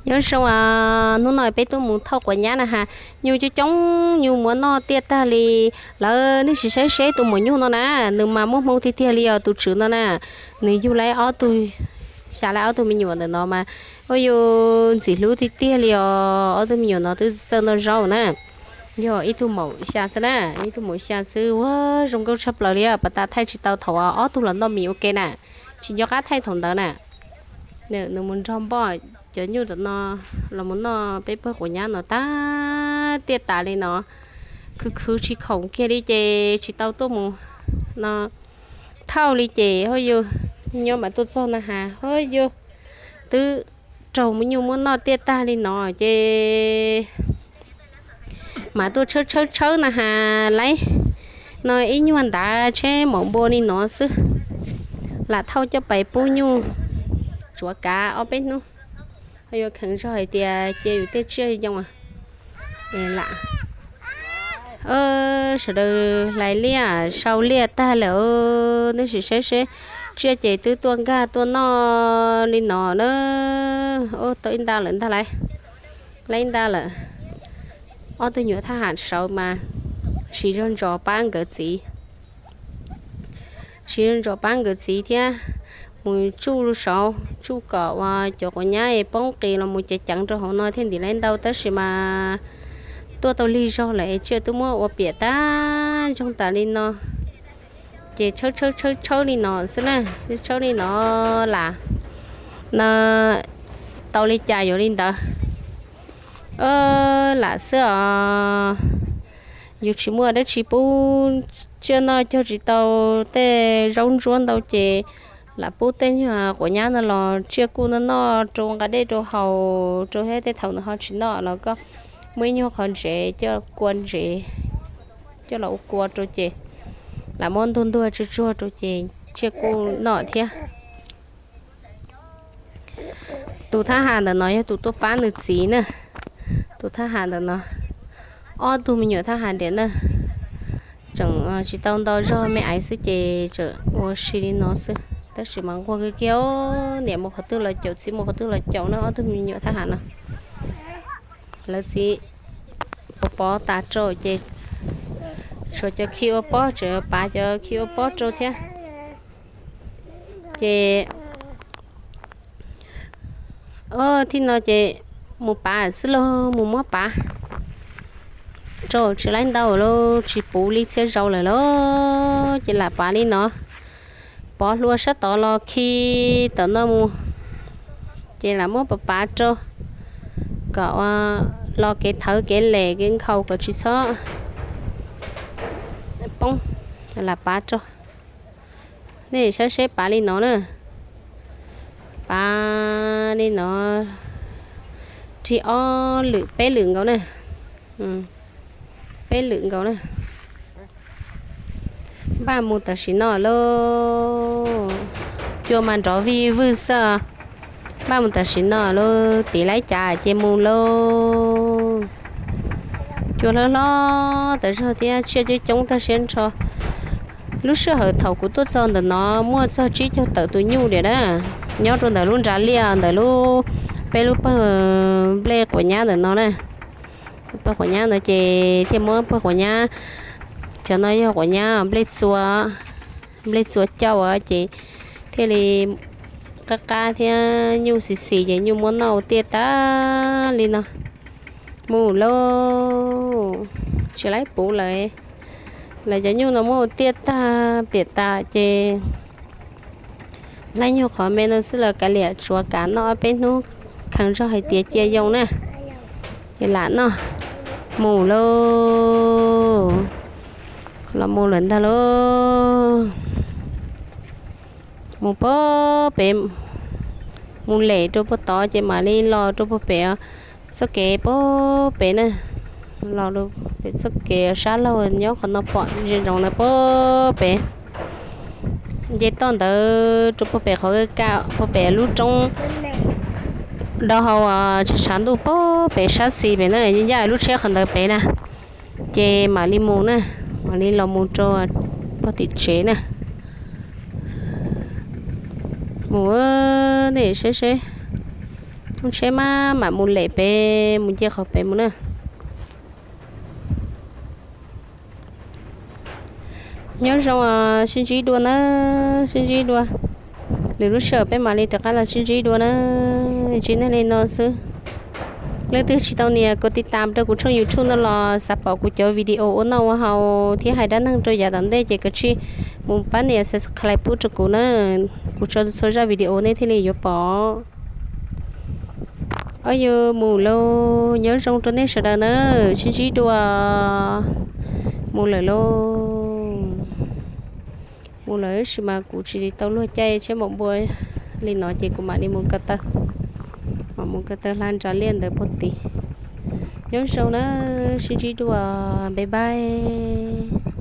Nyob zoo, hnub no peb tuaj mus thauj quav nyab na has, nyuj coob coob, nyuj muab noj tiaj tag li. Lawv nej sim saib seb tus maum nyuj no na, nws mas muaj hmoo tiag tiag li os tus tswv no na. Nws yug lawv ob tug, xya lawv ob tug me nyuam ntawm no mas, ua yus ntxim hlub tiag tiag li os. Ob tug me nyuam no twb txawj noj zaub na. Yog ib tug maum xya xwb na, ib tug maum xya xwb, ua zoo nkauj tshaj plaws li, pas tas thaij tsis tau thaum ob tug los noj mis ua ke na, tsis nco qab thaij thaum ntawd na. Nws mus nrog npoj cov nyuj ntawm no los mus noj peb pawg quav nyab no tag tiaj tas li no, khwv khwv tsis khoom kiag li ces tsis tau tuaj mus no thauj li ces, hauj yug, nyob mas tuaj txog na has, hauj yug, twb raug nyuj muab noj tiaj tag li no ces mas tuaj tshawb tshawb tshawb na has, laib no ib nyuag ntav tsheb maum npua li no xwb, lam thauj coj pais pub nyuj tsuav kav ob peb hnub, hauj yug, kheev zog hais tias cia yus tej tsiaj yoo lam. Sawv daws hlais liaj sau liaj tag lawm, nej sim saib seb, tsiaj ces twb tuaj nkag tuaj noj li no na. Tau ib nta lawm ntag lauj, laib ib nta lawm. Ob tug nyuam thab ham saud mas siv zog ntsos pab nkawd txiv, siv zog ntsos pab nkawd txiv thiab mus tsuj saud, tsuj kom uas cov quav nyab poob qis los mus ceev ceev rau hauv no thiaj ntim laib ntau, tab sis mas tuaj tau lig zog lawm es tsiaj twb muab ua piam tag ntsoog tas li no. Ces tshawb tshawb tshawb tshawb li no xwb na, tshawb li no lam, no tau li cas yuav li ntawd lam xwb os. Yus tsis muaj dab tsi pub tsiaj noj, cog tsis tau tej zaub ntsuab ntau ces lam pub tej nyuag quav nyab no los tsiaj kuj noj noj rau nqa dej rau haus rau thiab. Tej thaum nws ho tsis noj los koj muaj ib nyuag qhov ntsev coj kua ntsev, coj los ua kua rau ces lam muab ntuag ntuag tsuag tsuag rau ces tsiaj kuj noj thiab. Tus thab ham ntawm no yog tus tuaj pab nws txiv na. Tus thab ham ntawm no, ob tug me nyuam thab ham ntiam na, tseem tsis tau ntau zog me aiv xwb ces tseem ua si li no xwb, tab sis mas nquag kiag kiag, niam mus qhov twg los caum, txiv mus qhov twg los caum na, ob tug me nyuam thab ham no. Lawv txiv pov pov tas rau ces tshuav cov khi ua pob, tseem pav cov khi ua pob rau thiab. Ces, o, thib no ces mus pav xwb lauj, mus muab pav rau, tsis laib ntau lauj, tsis puv li txhia zaus lawm lauj, ces lam pav li no. Pov hlua sab tod los khi tom no mus, ces lam muab pav pav rau kom los kev thawv kev lem kev nkhaus kom tsis txhob poob, lam pav rau. Nej saib seb pav li no na, pav li no, rig ob lwm peb lwm nkaus na, peb lwm nkaus na. Npaj mus tam sim no lauj, cua mas nrov vij vwj xwb. Npaj mus tam sim no lauj, tiv laib cas ces mus lauj. Cua hlob hlob tas zog thiab tsiaj coob coob tag siab nrho. Lub sij hawm thaum kuv tuaj txog ntawm no muaj txog tsib caug tawm tus nyuj tiag na, nyob rau ntawm lub nrad liaj ntawm lub, peb lub pawg nplej quav nyab ntawm no na. Pawg quav nyab ntawd ces thiaj muab pawg quav nyab, cov no yog quav nyab nplej txua, nplej txua cauj ces thiaj li qab qab thiab nyuj xis xis ces nyuj muab noj tiaj tag li no. Mus lauj, tsis laib puv lawm, lawv cov nyuj no muab ua tiaj tag piam tas ces laib nyuag qhov me no xwb los kav liam tsuav kav noj ob peb hnub, kheev zog hais tias cia yoo na, ces lam noj. Mus lauj, los mus lawm ntag lauj. Mus puag pem, mus lem rau puag tod ces mam li los rau puag pem txoj kev puag pem na, los rau pem txoj kev sab laug nyob qhov no pom ntsia ntsoov ntawd puag pem. Nce toj ntawd rau puag pem qhov ka, puag pem lub roob do hau, tshav tshav ntuj puag pem sab xis pem na, ncaj lub tsheb qhov ntawd pem na. Ces mam li mus na, mam li los mus rau puag tim tsev na. Mus, nej saib seb, Tsheb maj mam mus lem pem, mus nce qhov pem mus na. Nyob zoo, sib ntsib dua na, sib ntsib dua. Lwm lub sij hawm peb mam li rov qab los sib ntsib dua na. Tsis neeg li no xwb. Leej twg tsis tau nias kuv tiv tam rau kuv tshooj YouTube no los xav pom kuv cov video ua noj ua haus thiab hais dab neeg rau yav tom ntej ces koj tsij mus pab nias subscribe pub rau kuv na. Kuv tso txhua zaj video nej thiaj li yuav pom. Ob yus mus lauj, nyob zoo rau nej sawv daws na, sib ntsib dua. Mus lawm lauj. Mus lawm tab sis mas kuv tsis tau luag caij tsheb mom npua li no ces kuv mam li mus ko taw, mam mus ko taw hla nram liaj ntawd puag tim. Nyob zoo na, sib ntsib dua, bye bye.